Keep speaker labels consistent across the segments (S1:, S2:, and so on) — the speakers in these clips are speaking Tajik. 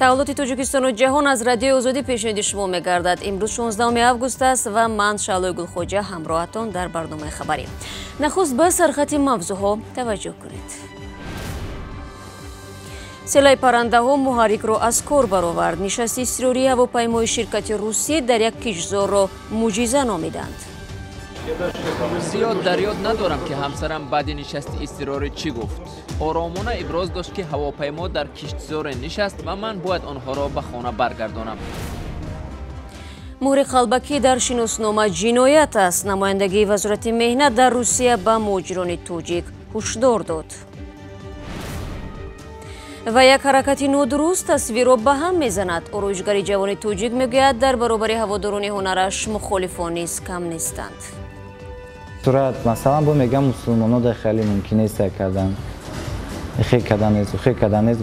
S1: Таҳаввулоти Тоҷикистону ҷаҳон аз Радиои Озодӣ пешниҳоди шумо мегардад. Имрӯз 16 август аст ва ман Шаълои Гулхоҷа ҳамроҳатон дар барномаи хабарӣ. Нахуст ба сархати мавзӯъҳо таваҷҷӯҳ кунед. Селаи паррандаҳо муҳаррикро аз кор баровард. Нишасти изтирории ҳавопаймои ширкати русӣ дар як киштзорро мӯъҷиза номиданд.
S2: Зиёд дар ёд надорам, ки ҳамсарам баъди нишасти изтирорӣ чӣ гуфт. Оромона иброз дошт, ки ҳавопаймо дар киштзоре нишаст ва ман бояд онҳоро ба хона баргардонам.
S1: Муҳри қалбакӣ дар шиноснома ҷиноят аст. Намояндагии Вазорати меҳнат дар Русия ба муҳоҷирони тоҷик ҳушдор дод. Ва як ҳаракати нодуруст тасвирро ба ҳам мезанад. Ороишгари ҷавони тоҷик мегӯяд, дар баробари ҳаводорони ҳунараш мухолифон низ кам нестанд.
S3: Сурат, масалан, бо мегам, мусулмоно дар хеле мумкин нест кардан, хел кардан нест, хел кардан нест.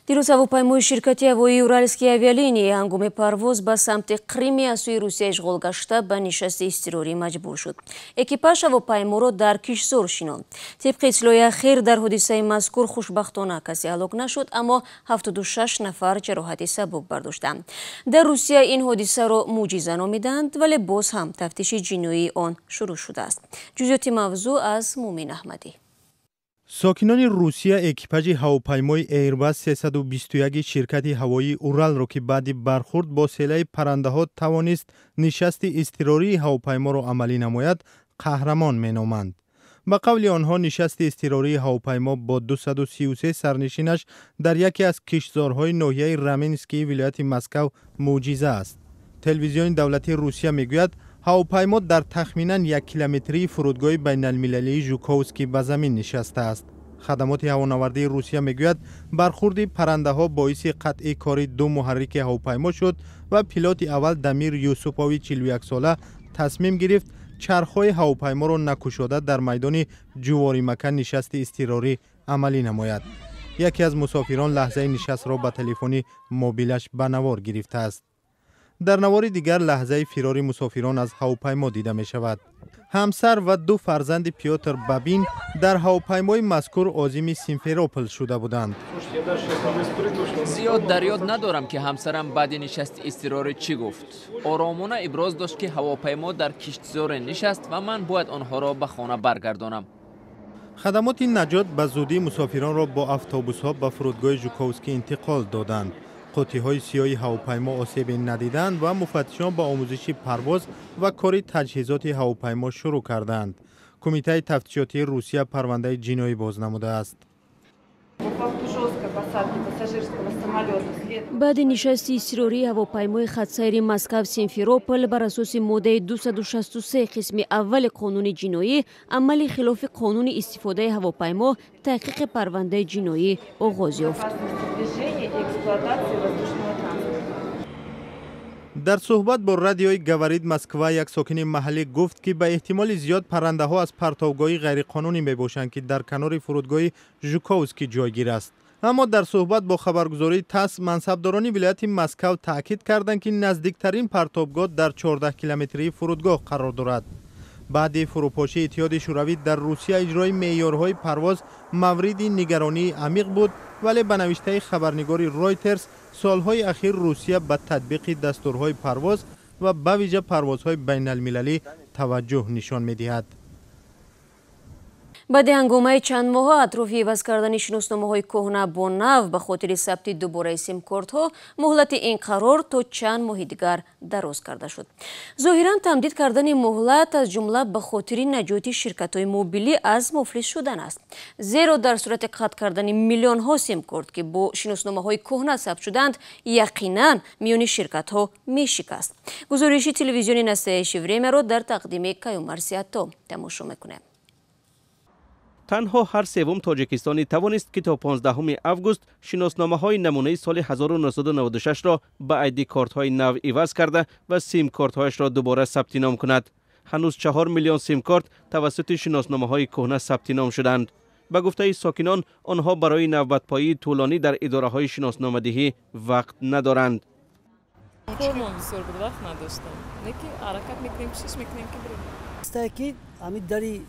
S1: Дирӯз ҳавопаймои ширкати ҳавоии «Уральские авиалинии» ҳангоми парвоз ба самти Қрими аз сӯи Русия ишғол гашта ба нишасти изтирорӣ маҷбур шуд. Экипаж ҳавопайморо дар киштзор шинонд. Тибқи иттилои ахир, дар ҳодисаи мазкур хушбахтона касе ҳалок нашуд, аммо 76 нафар ҷароҳати сабук бардоштанд. Дар Русия ин ҳодисаро мӯъҷиза номиданд, вале боз ҳам тафтиши ҷиноии он шурӯъ шудааст. Ҷузъиёти мавзӯъ аз Муъмин Аҳмадӣ.
S4: Сокинони Русия экипажи ҳавопаймои Airbus 321 ширкати ҳавоии Уралро, ки баъди бархурд бо селаи паррандаҳо тавонист нишасти изтирории ҳавопайморо амалӣ намояд, қаҳрамон меноманд. Ба қавли онҳо, нишасти изтирории ҳавопаймо бо 233 сарнишинаш дар яке аз киштзорҳои ноҳияи Раменскии вилояти Москав мӯъҷиза аст. Телевизиони давлатии Русия мегӯяд, ҳавопаймо дар тахминан 1 километрии фурудгоҳи байналмилалии Жуковский ба замин нишастааст. Хадамоти ҳавонавардии Русия мегӯяд, бархурди паррандаҳо боиси қатъи кори ду муҳаррики ҳавопаймо шуд ва пилоти аввал Дамир Юсупови 41-сола тасмим гирифт чархҳои ҳавопайморо накушода дар майдони ҷуворимакан нишасти изтирорӣ амалӣ намояд. Яке аз мусофирон лаҳзаи нишастро ба телефони мобилаш ба навор гирифтааст. Дар навори дигар лаҳзаи фирори мусофирон аз ҳавопаймо дида мешавад. Ҳамсар ва ду фарзанди Пётр Бабин дар ҳавопаймои мазкур озими Симферопол шуда буданд.
S2: Зиёд дар ёд надорам, ки ҳамсарам баъди нишасти изтирорӣ чӣ гуфт. Оромона иброз дошт, ки ҳавопаймо дар киштзоре нишаст ва ман бояд онҳоро ба хона баргардонам.
S4: Хадамоти наҷот ба зудӣ мусофиронро бо автобусҳо ба фурудгоҳи Жуковский интиқол доданд. Қуттиҳои сиёҳи ҳавопаймо осебе надиданд ва муфаттишон ба омӯзиши парвоз ва кори таҷҳизоти ҳавопаймо шурӯъ карданд. Кумитаи тафтишотии Русия парвандаи ҷиноӣ боз намудааст.
S1: Баъди нишасти изтирории ҳавопаймои хатсайри Москав Симферопол бар асоси моддаи 263 қисми аввали қонуни ҷиноӣ, амали хилофи қонуни истифодаи ҳавопаймо, таҳқиқи парвандаи ҷиноӣ оғоз ёфт.
S4: Дар суҳбат бо радиои «Говорит Москва» як сокини маҳаллӣ гуфт, ки ба эҳтимоли зиёд паррандаҳо аз партовгоҳи ғайриқонунӣ мебошанд, ки дар канори фурудгоҳи Жуковский ҷойгир аст. Аммо дар суҳбат бо хабаргузории ТАСС мансабдорони вилояти Москав таъкид карданд, ки наздиктарин партобгоҳ дар 14 километрии фурудгоҳ қарор дорад. Баъди фурӯпошии Иттиҳоди Шӯравӣ дар Русия иҷрои меъёрҳои парвоз мавриди нигаронии амиқ буд, вале ба навиштаи хабарнигори Ройтерс, солҳои ахир Русия ба татбиқи дастурҳои парвоз ва ба вижа парвозҳои байналмилалӣ таваҷҷӯҳ нишон медиҳад.
S1: Баъди ҳангомаи чанд моҳа атрофи иваз кардани шиносномаҳои кӯҳна бо нав ба хотири сабти дубораи симкортҳо, муҳлати ин қарор то чанд моҳи дигар дароз карда шуд. Зоҳиран, тамдид кардани муҳлат аз ҷумла ба хотири наҷоти ширкатҳои мобилӣ аз муфлис шудан аст, зеро дар сурати қатъ кардани миллионҳо симкорт, ки бо шиносномаҳои кӯҳна сабт шуданд, яқинан миёни ширкатҳо мешикаст. Гузориши телевизиони «Настоящее время» ро дар тақдими Каюмарси Ато тамошо мекунем.
S5: Танҳо ҳар севум тоҷикистонӣ тавонист, ки то 15 август шиносномаҳои намунаи соли 1996-ро ба айди-кортҳои нав иваз карда ва симкортҳояшро дубора сабти ном кунад. Ҳанӯз 4 миллион симкорт тавассути шиносномаҳои кӯҳна сабти ном шуданд. Ба гуфтаи сокинон, онҳо барои навбатпоии тӯлонӣ дар идораҳои шиносномадиҳӣ вақт надоранд.
S6: Кормон бисёр буд, вақт надоштам. Лекин ҳаракат мекунем, кӯшиш мекунем, ки бирем.
S7: Ки ами дари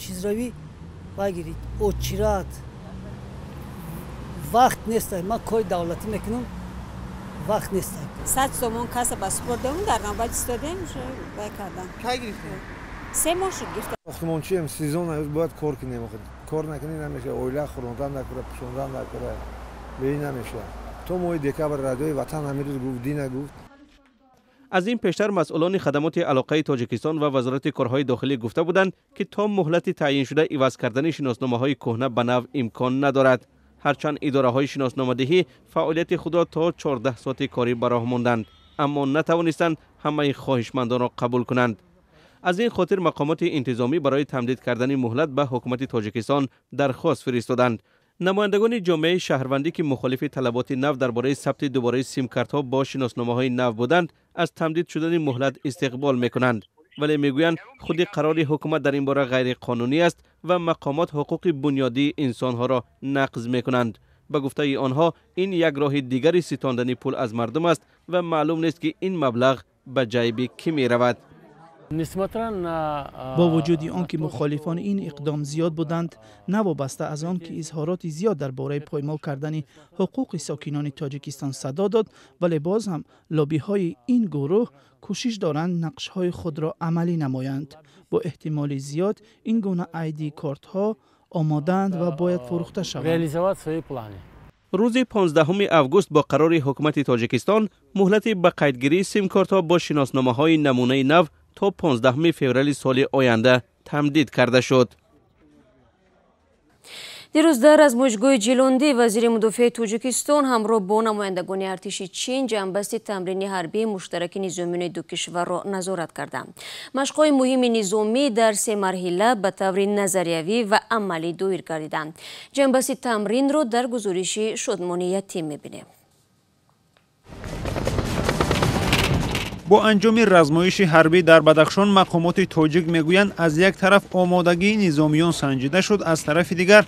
S7: чизравӣ багирид, очередь. Вақт нест, ман кори давлатӣ мекунам, вақт нест.
S8: 100 сомон каса ба супордем, дар навбат истодем, вай кардам.
S9: Кай гирифтем?
S8: 3 моҳ шуд гирифтам.
S9: Сохтмончием, сезон бояд кор кунем. Кор накунӣ намешавад, оила хӯрондан накура, пӯшондан накура, беи намешавад. То моҳи декабр радиои Ватан ҳамин рӯз гуфт, дина гуфт.
S5: Аз ин пештар масъулони хадамоти алоқаи Тоҷикистон ва Вазорати корҳои дохилӣ гуфта буданд, ки то муҳлати таъйиншуда иваз кардани шиносномаҳои кӯҳна ба нав имкон надорад. Ҳарчанд идораҳои шиносномадиҳӣ фаъолияти худро то 14 соати корӣ ба роҳ монданд, аммо натавонистанд ҳамаи хоҳишмандонро қабул кунанд. Аз ин хотир мақомоти интизомӣ барои тамдид кардани муҳлат ба ҳукумати Тоҷикистон дархост фиристоданд. Намояндагони ҷомеаи шаҳрвандӣ, ки мухолифи талаботи нав дар бораи сабти дубораи симкартҳо бо шиносномаҳои нав буданд, аз тамдид шудани муҳлат истиқбол мекунанд, вале мегӯянд худи қарори ҳукумат дар ин бора ғайриқонунӣ аст ва мақомот ҳуқуқи бунёдии инсонҳоро нақз мекунанд. Ба гуфтаи онҳо ин як роҳи дигари ситондани пул аз мардум аст ва маълум нест, ки ин маблағ ба ҷайби кӣ меравад.
S10: Бо вуҷуди он ки мухолифони ин иқдом зиёд буданд, навобаста аз он ки изҳороти зиёд дар бораи поймол кардани ҳуқуқи сокинони Тоҷикистон садо дод, вале боз ҳам лобиҳои ин гурӯҳ кӯшиш доранд нақшҳои худро амалӣ намоянд. Бо эҳтимоли зиёд ин гуна ID кортҳо омодаанд ва бояд фурӯхта шаванд.
S5: Рӯзи 15 август бо қарори ҳукумати Тоҷикистон муҳлати ба қайдгирии симкортҳо бо шиносномаҳои намунаи нав то 15 феврали соли оянда тамдид карда шуд.
S1: Дирӯз дар размоишгоҳи Ҷилондӣ вазири мудофиаи Тоҷикистон ҳамроҳ бо намояндагони артиши Чин ҷамъбасти тамрини ҳарбии муштараки низомиёни ду кишварро назорат карданд. Машқҳои муҳими низомӣ дар се марҳила ба таври назариявӣ ва амалӣ доир гардиданд. Ҷамъбасти тамринро дар гузориши Шодмони Ятим мебинем.
S4: Бо анҷоми размоиши ҳарбӣ дар Бадахшон мақомоти тоҷик мегӯянд, аз як тараф омодагии низомиён санҷида шуд, аз тарафи дигар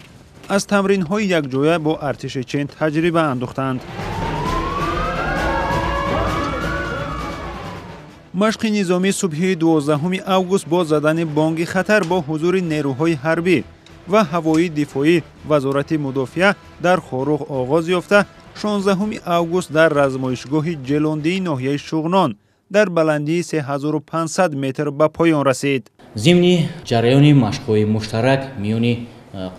S4: аз тамринҳои якҷоя бо артиши Чин таҷриба андохтанд. Машқи низомӣ субҳи 12 август бо задани бонги хатар бо ҳузури нерӯҳои ҳарбӣ ва ҳавоии дифоӣ Вазорати мудофиа дар Хоруғ оғоз ёфта, 16 август дар размоишгоҳи Ҷелондии ноҳияи Шуғнон дар баландии 3500 метр ба поён расид.
S11: Зимни ҷараёни машқҳои муштарак миёни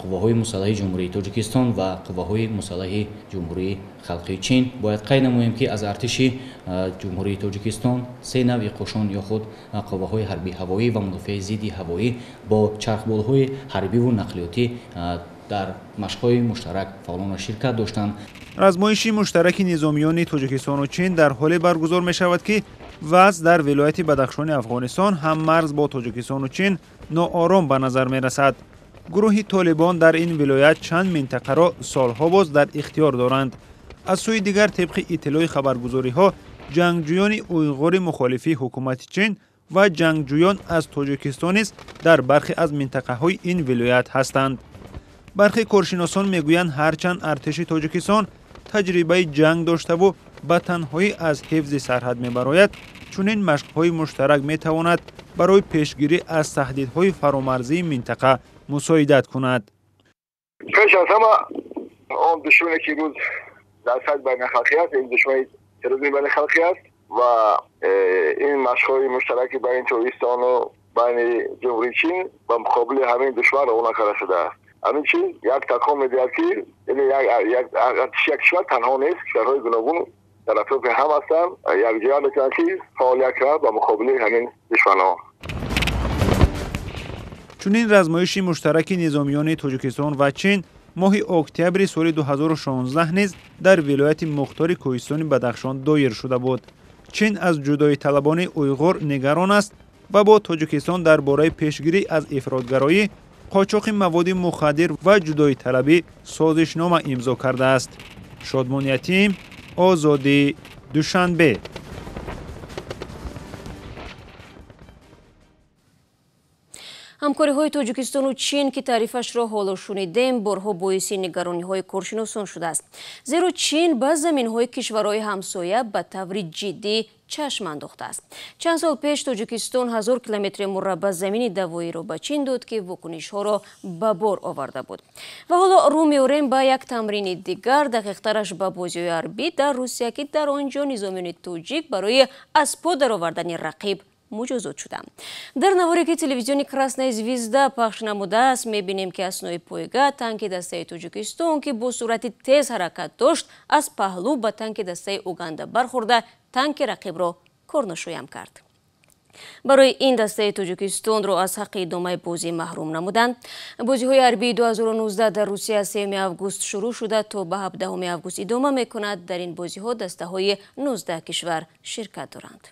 S11: қувваҳои мусаллаҳи Ҷумҳурии Тоҷикистон ва қувваҳои мусаллаҳи Ҷумҳурии Халқии Чин бояд қайд намоем, ки аз артиши Ҷумҳурии Тоҷикистон се навъи қӯшон ё худ қувваҳои ҳарбии ҳавоӣ ва мудофиаи зидди ҳавоӣ бо чархболҳои ҳарбиву нақлиётӣ дар машқҳои муштарак фаъолона ширкат доштанд.
S4: Размоиши муштараки низомиёни Тоҷикистону Чин дар ҳоле баргузор мешавад, ки вазъ дар вилояти Бадахшони Афғонистон ҳам марз бо Тоҷикистону Чин ноором ба назар мерасад. Гурӯҳи толибон дар ин вилоят чанд минтақаро солҳо боз дар ихтиёр доранд. Аз сӯи дигар, тибқи иттилои хабаргузориҳо, ҷангҷӯёни уйғури мухолифи ҳукумати Чин ва ҷангҷӯён аз Тоҷикистон низ дар бархе аз минтақаҳои ин вилоят ҳастанд. Бархе коршиносон мегӯянд, ҳарчанд артиши Тоҷикистон таҷрибаи ҷанг доштаву ба танҳоӣ аз ҳифзи сарҳад мебарояд, чунин машқҳои муштарак метавонад барои пешгирӣ аз таҳдидҳои фаромарзии минтақа мусоидат кунад.
S12: Пеш аз ҳама он душмане ки имрӯз дар сатҳи байналхалқӣ аст, ин душмани терроризми байналхалқӣ аст ва ин машқҳои муштараки байни Тоҷикистону байни Ҷумҳурии Чин ба муқобили ҳамин душман равона карда шудааст. Ҳамин чиз як такон медиҳад, ки як кишвар танҳо нест, кишварҳои гуногун дар атрофи ҳам ҳастанд, якҷоя метавонанд ки фаъолият кунанд ба муқобили ҳамин душманҳо.
S4: Чунин размоиши муштараки низомиёни Тоҷикистон ва Чин моҳи октябри соли 2016 низ дар вилояти мухтори кӯҳистони Бадахшон доир шуда буд. Чин аз ҷудоиталабони уйғур нигарон аст ва бо Тоҷикистон дар бораи пешгирӣ аз ифротгароӣ, қочоқи маводи мухаддир ва ҷудоиталабӣ созишнома имзо кардааст. Шодмон Ятим, Озодӣ, Душанбе.
S1: Ҳамкориҳои Тоҷикистону Чин, ки таърифашро ҳоло шунидем, борҳо боиси нигарониҳои коршиносон шудааст. Зеро Чин ба заминҳои кишварҳои ҳамсоя ба таври ҷиддӣ чашм андохтааст. Чанд сол пеш Тоҷикистон 1000 километри мураббаъ замини давоиро ба Чин дод, ки вокунишҳоро ба бор оварда буд. Ва ҳоло рӯ меорем ба як тамрини дигар, дақиқтараш ба бозиҳои ҳарбӣ дар Русия, ки дар он ҷо низомиёни тоҷик барои аз по даровардани рақиб муҷозот шуданд. Дар наворе, ки телевизиони Красная звезда пахш намудааст, мебинем, ки аснои пойга танки дастаи Тоҷикистон, ки бо суръати тез ҳаракат дошт, аз паҳлӯ ба танки дастаи Уганда бархӯрда, танки рақибро корношоям кард. Барои ин дастаи Тоҷикистонро аз ҳаққи идомаи бозӣ маҳрум намуданд. Бозиҳои ҳарбии 2019 дар Русия 3 август шурӯъ шуда то ба 17 август идома мекунад. Дар ин бозиҳо дастаҳои 19 кишвар ширкат доранд.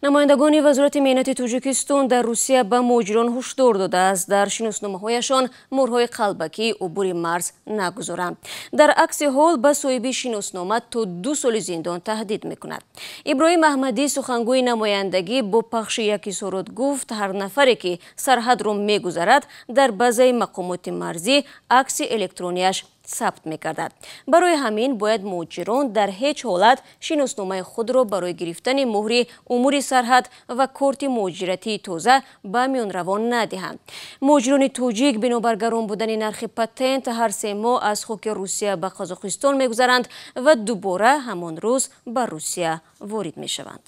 S1: Намояндагони Вазорати меҳнати Тоҷикистон дар Русия ба муҳоҷирон ҳушдор додааст, дар шиносномаҳояшон мӯрҳои қалбакии убури марз нагузоранд. Дар акси ҳол ба соҳиби шиноснома то 2 соли зиндон таҳдид мекунад. Иброҳим Аҳмадӣ, сухангӯи намояндагӣ, бо пахши як изҳорот гуфт, ҳар нафаре ки сарҳадро мегузарад, дар базаи мақомоти марзӣ акси электронияш сабт мекардад. Барои ҳамин бояд муҳоҷирон дар ҳеҷ ҳолат шиносномаи худро барои гирифтани муҳри умури сарҳад ва корти муҳоҷиратии тоза ба миёнравон надиҳанд. Муҳоҷирони тоҷик бинобар гарон будани нархи патент ҳар 3 моҳ аз хоки Русия ба Қазоқистон мегузаранд ва дубора ҳамон рӯз ба Русия ворид мешаванд.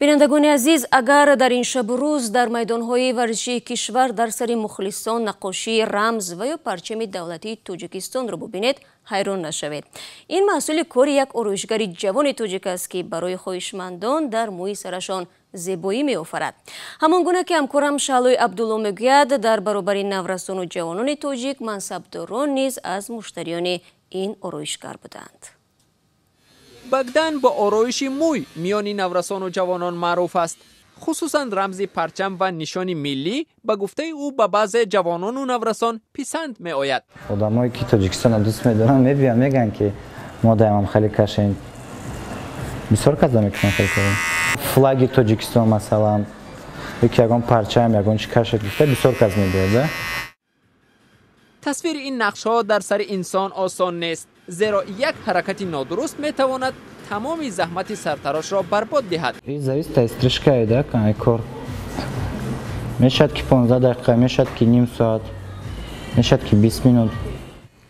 S1: Бинандагони азиз, агар дар ин шабу рӯз дар майдонҳои варзишии кишвар дар сари мухлисон наққошии рамз ва ё парчами давлатии Тоҷикистонро бубинед, ҳайрон нашавед. Ин маҳсули кори як ороишгари ҷавони тоҷик аст, ки барои хоҳишмандон дар мӯи сарашон зебоӣ меофарад. Ҳамон гуна ки ҳамкорам Шаҳлои Абдулло мегӯяд, дар баробари наврасону ҷавонони тоҷик мансабдорон низ аз муштариёни ин ороишгар буданд.
S2: Багдан бо ороиши мӯй миёни наврасону ҷавонон маъруф аст. Хусусан рамзи парчам ва нишони миллӣ ба гуфтаи ӯ ба баъзе ҷавонону наврасон писанд меояд.
S3: Одамое ки Тоҷикистонро дӯст медоранд, мебиёнд, мегӯянд, ки мо даимам хеле кашем. Бисёр кас мекунанд хеле кор. Флаги Тоҷикистон масалан, ё ки ягон парчам, ягон чи кашед гуфта бисёр кас мебиёд.
S2: Тасвири ин нақшҳо дар сари инсон осон нест, зеро як ҳаракати нодуруст метавонад тамоми заҳмати сартарошро барбод диҳад.
S3: Зависит аз стрижкае, да, кор. Мешавад ки 15 дақиқа, мешавад ки ним соат, мешавад ки 20 минут.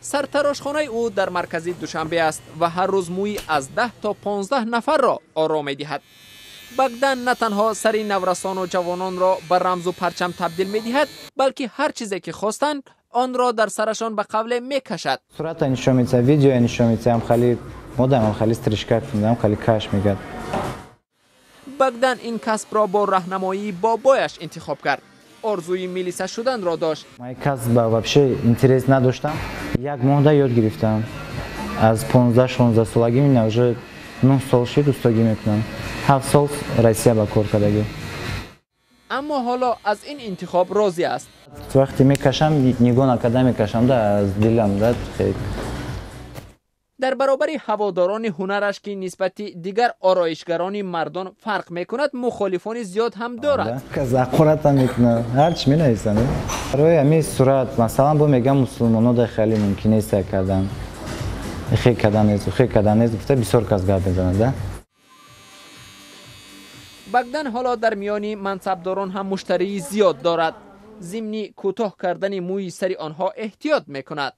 S2: Сартарошхонаи ӯ дар маркази Душанбе аст ва ҳар рӯз мӯи аз 10 то 15 нафарро оро медиҳад. Багдан на танҳо сари наврасону ҷавононро ба рамзу парчам табдил медиҳад, балки ҳар чизе ки хостанд, онро дар сарашон ба қавле мекашад.
S3: Сурата нишон медиҳад, видео нишон медиҳад, хали модам, хали стрижка, хали каш мегӯяд.
S2: Багдан ин касбро бо раҳнамоии бобояш интихоб кард. Орзуи милиса шуданро дошт.
S3: Ман касб вообще интерес надоштам. Як моҳда ёд гирифтам. Аз 15-16 солагӣ мина уже 9 сол шид устогӣ мекунам. 7 сол Россия ба кор кардагӣ.
S2: Аммо ҳоло аз ин интихоб розӣ аст.
S3: Вақте мекашам, нигоҳ накарда мекашам, да, аз дилам, да.
S2: Дар баробари ҳаводорони ҳунараш, ки нисбати дигар ороишгарони мардон фарқ мекунад, мухолифони зиёд ҳам дорад.
S3: Зақората мекунад, ҳарчи менависанд. Барои ҳамин сурат, масалан, бо мегӯям мусулмоно дар хеле мумкин нест кардан. Хе кардан нест, хе кардан нест, гуфта бисёр кас гап мезанад, да.
S2: Багдан ҳоло дар миёни мансабдорон ҳам муштарии зиёд дорад. Зимни кӯтоҳ кардани мӯи сари онҳо эҳтиёт мекунад.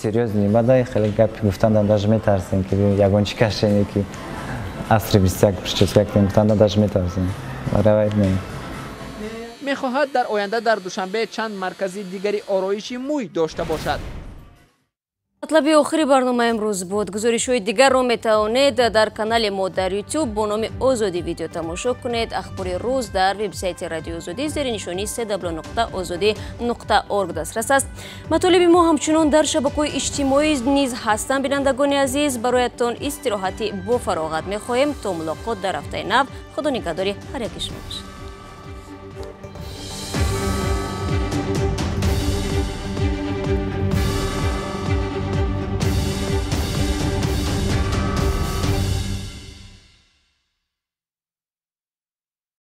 S3: Серьёзно, бадай хеле гапи гуфтандан даже метарсем, ки ягон чи кашем, ки асри 21 прическа кунем, гуфтандан даже метарсем. Равайт не.
S2: Мехоҳад дар оянда дар Душанбе чанд маркази дигари ороиши мӯй дошта бошад.
S1: Матлаби охири барномаи имрӯз буд. Гузоришҳои дигарро метавонед дар канали мо дар YouTube бо номи Озодӣ видео тамошо кунед. Ахбори рӯз дар вебсайти Радиои Озодӣ зери нишонии cw.ozodi.org дастрас аст. Матолиби мо ҳамчунон дар шабакаҳои иҷтимоӣ низ ҳастанд. Бинандагони азиз, бароятон истироҳати бофароғат мехоҳем. То мулоқот дар ҳафтаи нав. Худо нигаҳдори ҳар яки шумо бошад.